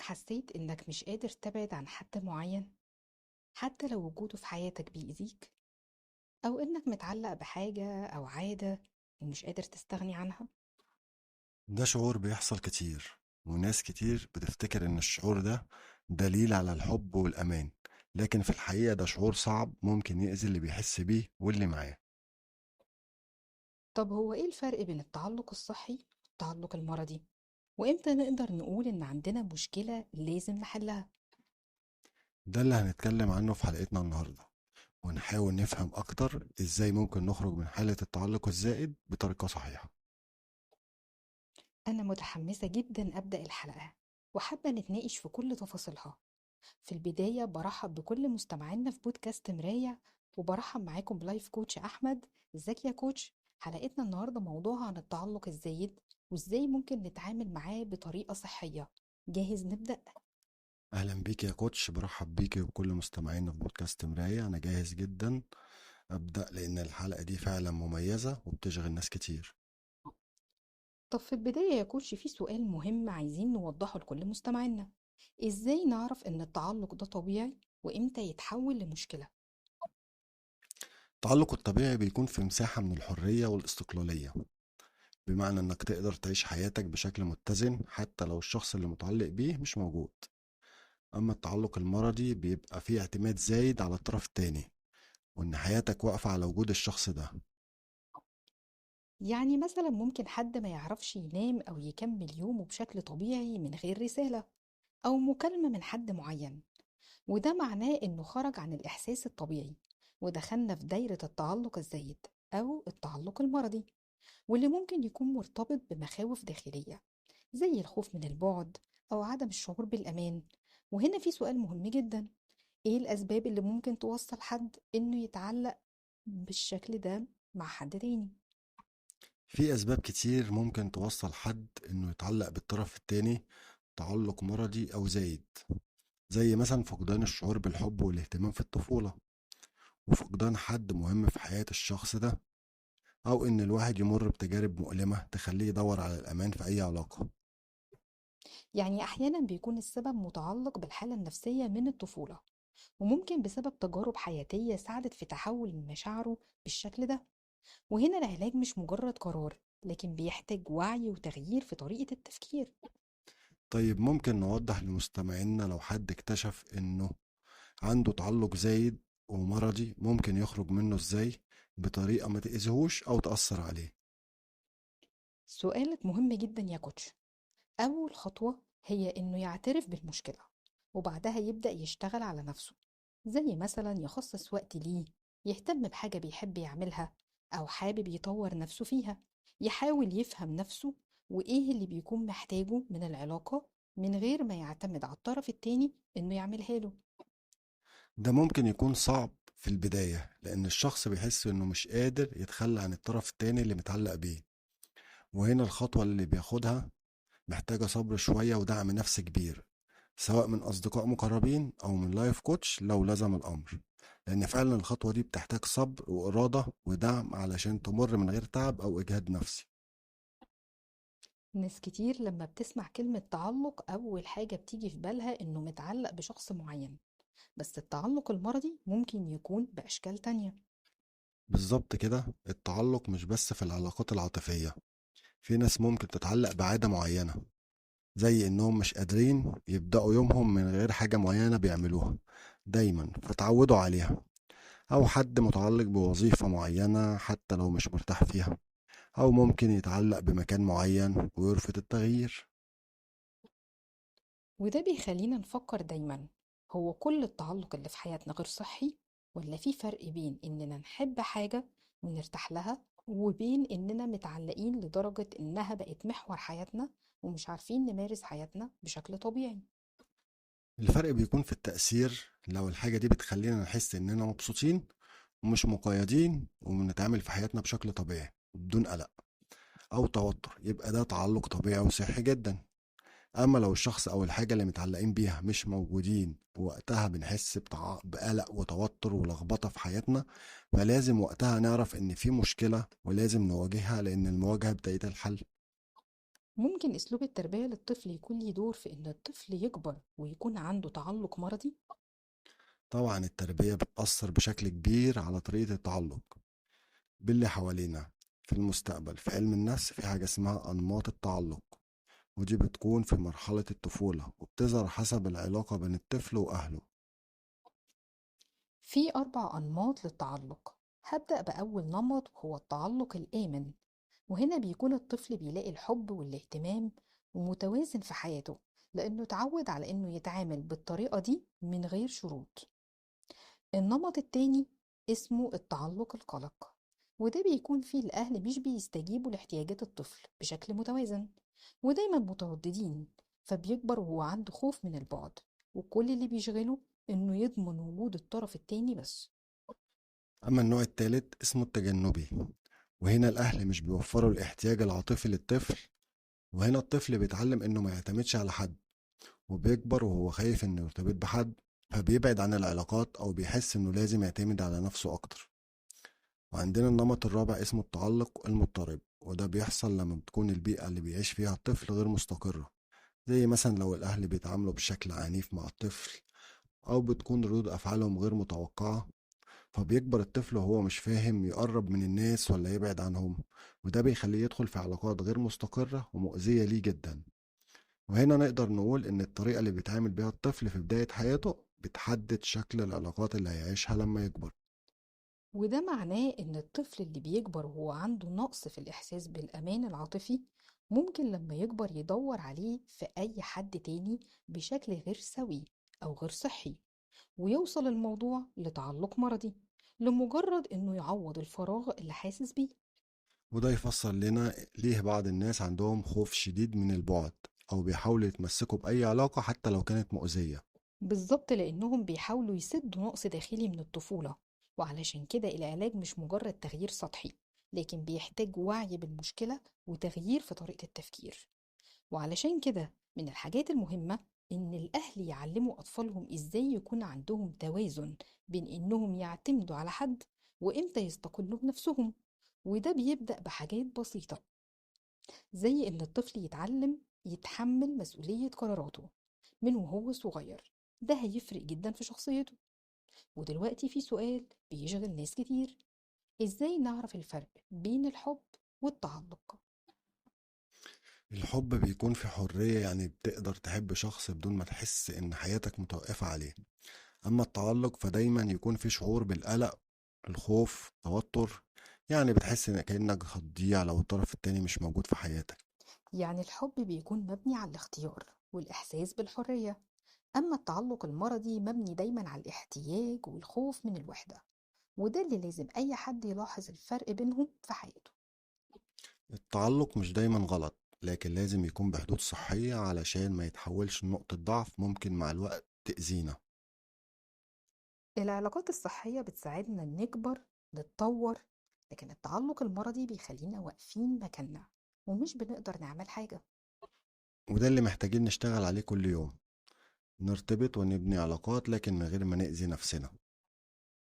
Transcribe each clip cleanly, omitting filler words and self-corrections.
حسيت إنك مش قادر تبعد عن حد معين حتى لو وجوده في حياتك بيأذيك، أو إنك متعلق بحاجة أو عادة ومش قادر تستغني عنها؟ ده شعور بيحصل كتير، وناس كتير بتفتكر إن الشعور ده دليل على الحب والأمان، لكن في الحقيقة ده شعور صعب ممكن يأذي اللي بيحس بيه واللي معاه. طب هو إيه الفرق بين التعلق الصحي والتعلق المرضي؟ وإمتى نقدر نقول إن عندنا مشكلة لازم نحلها؟ ده اللي هنتكلم عنه في حلقتنا النهاردة، ونحاول نفهم أكتر إزاي ممكن نخرج من حالة التعلق الزائد بطريقة صحيحة. أنا متحمسة جدا أبدأ الحلقة وحابة نتناقش في كل تفاصيلها. في البداية برحب بكل مستمعينا في بودكاست مراية، وبرحب معاكم ب life coach أحمد. ازيك يا coach؟ حلقتنا النهاردة موضوعها عن التعلق الزايد وازاي ممكن نتعامل معاه بطريقة صحية. جاهز نبدأ؟ أهلا بيك يا coach، برحب بيك وبكل مستمعينا في بودكاست مراية. أنا جاهز جدا أبدأ لأن الحلقة دي فعلا مميزة وبتشغل ناس كتير. طب في البداية يا coach، في سؤال مهم عايزين نوضحه لكل مستمعينا: ازاي نعرف ان التعلق ده طبيعي وامتى يتحول لمشكلة؟ التعلق الطبيعي بيكون في مساحة من الحرية والاستقلالية، بمعنى انك تقدر تعيش حياتك بشكل متزن حتى لو الشخص اللي متعلق بيه مش موجود. اما التعلق المرضي بيبقى فيه اعتماد زايد على الطرف التاني، وان حياتك واقفة على وجود الشخص ده. يعني مثلا ممكن حد ما يعرفش ينام أو يكمل يومه بشكل طبيعي من غير رسالة أو مكالمة من حد معين، وده معناه إنه خرج عن الإحساس الطبيعي ودخلنا في دايرة التعلق الزايد أو التعلق المرضي، واللي ممكن يكون مرتبط بمخاوف داخلية زي الخوف من البعد أو عدم الشعور بالأمان. وهنا في سؤال مهم جدا: إيه الأسباب اللي ممكن توصل حد إنه يتعلق بالشكل ده مع حد تاني؟ في أسباب كتير ممكن توصل حد إنه يتعلق بالطرف التاني تعلق مرضي أو زايد، زي مثلا فقدان الشعور بالحب والاهتمام في الطفولة، وفقدان حد مهم في حياة الشخص ده، أو إن الواحد يمر بتجارب مؤلمة تخليه يدور على الأمان في أي علاقة. يعني أحيانا بيكون السبب متعلق بالحالة النفسية من الطفولة، وممكن بسبب تجارب حياتية ساعدت في تحول مشاعره بالشكل ده. وهنا العلاج مش مجرد قرار، لكن بيحتاج وعي وتغيير في طريقة التفكير. طيب ممكن نوضح لمستمعينا لو حد اكتشف إنه عنده تعلق زايد ومرضي ممكن يخرج منه إزاي بطريقة ما تأذيهوش أو تأثر عليه؟ سؤالك مهم جدا يا كوتش. أول خطوة هي إنه يعترف بالمشكلة، وبعدها يبدأ يشتغل على نفسه، زي مثلا يخصص وقت ليه، يهتم بحاجة بيحب يعملها أو حابب يطور نفسه فيها، يحاول يفهم نفسه وإيه اللي بيكون محتاجه من العلاقة من غير ما يعتمد على الطرف التاني إنه يعملها له. ده ممكن يكون صعب في البداية لأن الشخص بيحس إنه مش قادر يتخلى عن الطرف التاني اللي متعلق بيه، وهنا الخطوة اللي بياخدها محتاجة صبر شوية ودعم نفسي كبير، سواء من أصدقاء مقربين أو من life coach لو لزم الأمر، لأن فعلا الخطوة دي بتحتاج صبر وإرادة ودعم علشان تمر من غير تعب أو إجهاد نفسي. ناس كتير لما بتسمع كلمة تعلق أول حاجة بتيجي في بالها إنه متعلق بشخص معين، بس التعلق المرضي ممكن يكون بأشكال تانية. بالظبط كده، التعلق مش بس في العلاقات العاطفية، في ناس ممكن تتعلق بعادة معينة، زي إنهم مش قادرين يبدأوا يومهم من غير حاجة معينة بيعملوها دايما فتعودوا عليها، أو حد متعلق بوظيفة معينة حتى لو مش مرتاح فيها، أو ممكن يتعلق بمكان معين ويرفض التغيير. وده بيخلينا نفكر دايما: هو كل التعلق اللي في حياتنا غير صحي، ولا في فرق بين إننا نحب حاجة ونرتاح لها وبين إننا متعلقين لدرجة إنها بقت محور حياتنا ومش عارفين نمارس حياتنا بشكل طبيعي؟ الفرق بيكون في التأثير. لو الحاجة دي بتخلينا نحس إننا مبسوطين ومش مقيدين وبنتعامل في حياتنا بشكل طبيعي وبدون قلق أو توتر، يبقى ده تعلق طبيعي وصحي جدا. أما لو الشخص أو الحاجة اللي متعلقين بيها مش موجودين وقتها بنحس بقلق وتوتر ولخبطة في حياتنا، فلازم وقتها نعرف إن في مشكلة ولازم نواجهها، لأن المواجهة بداية الحل. ممكن أسلوب التربية للطفل يكون ليه دور في إن الطفل يكبر ويكون عنده تعلق مرضي؟ طبعا التربية بتأثر بشكل كبير على طريقة التعلق باللي حوالينا في المستقبل. في علم النفس في حاجة اسمها أنماط التعلق، ودي بتكون في مرحلة الطفولة وبتظهر حسب العلاقة بين الطفل وأهله. في 4 أنماط للتعلق. هبدأ بأول نمط وهو التعلق الآمن، وهنا بيكون الطفل بيلاقي الحب والاهتمام ومتوازن في حياته لأنه اتعود على أنه يتعامل بالطريقة دي من غير شروط. النمط التاني اسمه التعلق القلق، وده بيكون فيه الأهل مش بيستجيبوا لاحتياجات الطفل بشكل متوازن ودايما مترددين، فبيكبر وهو عنده خوف من البعد، وكل اللي بيشغله إنه يضمن وجود الطرف التاني بس. أما النوع التالت اسمه التجنبي، وهنا الأهل مش بيوفروا الاحتياج العاطفي للطفل، وهنا الطفل بيتعلم إنه ما يعتمدش على حد، وبيكبر وهو خايف إنه يرتبط بحد، فبيبعد عن العلاقات أو بيحس إنه لازم يعتمد على نفسه أكتر. وعندنا النمط الرابع اسمه التعلق المضطرب، وده بيحصل لما بتكون البيئة اللي بيعيش فيها الطفل غير مستقرة، زي مثلا لو الأهل بيتعاملوا بشكل عنيف مع الطفل أو بتكون ردود أفعالهم غير متوقعة، فبيكبر الطفل وهو مش فاهم يقرب من الناس ولا يبعد عنهم، وده بيخليه يدخل في علاقات غير مستقرة ومؤذية ليه جدا. وهنا نقدر نقول إن الطريقة اللي بيتعامل بيها الطفل في بداية حياته بتحدد شكل العلاقات اللي هيعيشها لما يكبر. وده معناه إن الطفل اللي بيكبر وهو عنده نقص في الإحساس بالأمان العاطفي ممكن لما يكبر يدور عليه في أي حد تاني بشكل غير سوي أو غير صحي، ويوصل الموضوع لتعلق مرضي لمجرد إنه يعوض الفراغ اللي حاسس بيه. وده يفسر لنا ليه بعض الناس عندهم خوف شديد من البعد أو بيحاولوا يتمسكوا بأي علاقة حتى لو كانت مؤذية. بالظبط، لأنهم بيحاولوا يسدوا نقص داخلي من الطفولة، وعلشان كده العلاج مش مجرد تغيير سطحي، لكن بيحتاج وعي بالمشكلة وتغيير في طريقة التفكير. وعلشان كده من الحاجات المهمة إن الأهل يعلموا أطفالهم إزاي يكون عندهم توازن بين إنهم يعتمدوا على حد وإمتى يستقلوا بنفسهم، وده بيبدأ بحاجات بسيطة زي إن الطفل يتعلم يتحمل مسؤولية قراراته من وهو صغير، ده هيفرق جدا في شخصيته. ودلوقتي في سؤال بيشغل ناس كتير، إزاي نعرف الفرق بين الحب والتعلق؟ الحب بيكون في حرية، يعني بتقدر تحب شخص بدون ما تحس إن حياتك متوقفة عليه. أما التعلق فدايما يكون في شعور بالقلق، الخوف، التوتر، يعني بتحس إن كأنك هتضيع لو الطرف التاني مش موجود في حياتك. يعني الحب بيكون مبني على الاختيار والإحساس بالحرية، أما التعلق المرضي مبني دايما على الاحتياج والخوف من الوحدة، وده اللي لازم أي حد يلاحظ الفرق بينهم في حياته. التعلق مش دايما غلط، لكن لازم يكون بحدود صحية علشان ما يتحولش لنقطة ضعف ممكن مع الوقت تأذينا. العلاقات الصحية بتساعدنا نكبر، نتطور، لكن التعلق المرضي بيخلينا واقفين مكاننا ومش بنقدر نعمل حاجة. وده اللي محتاجين نشتغل عليه كل يوم، نرتبط ونبني علاقات لكن من غير ما نأذي نفسنا.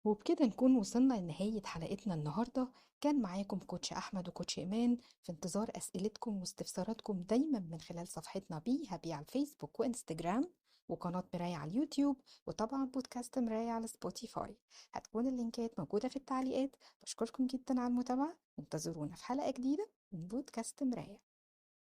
وبكده نكون وصلنا لنهاية حلقتنا النهاردة. كان معاكم coach أحمد و coach إيمان، في انتظار أسئلتكم واستفساراتكم دايما من خلال صفحتنا Be Happy على الفيسبوك وإنستجرام، وقناة مراية على اليوتيوب، وطبعا بودكاست مراية على سبوتيفاي. هتكون اللينكات موجودة في التعليقات. بشكركم جدا على المتابعة، انتظرونا في حلقة جديدة من بودكاست مراية.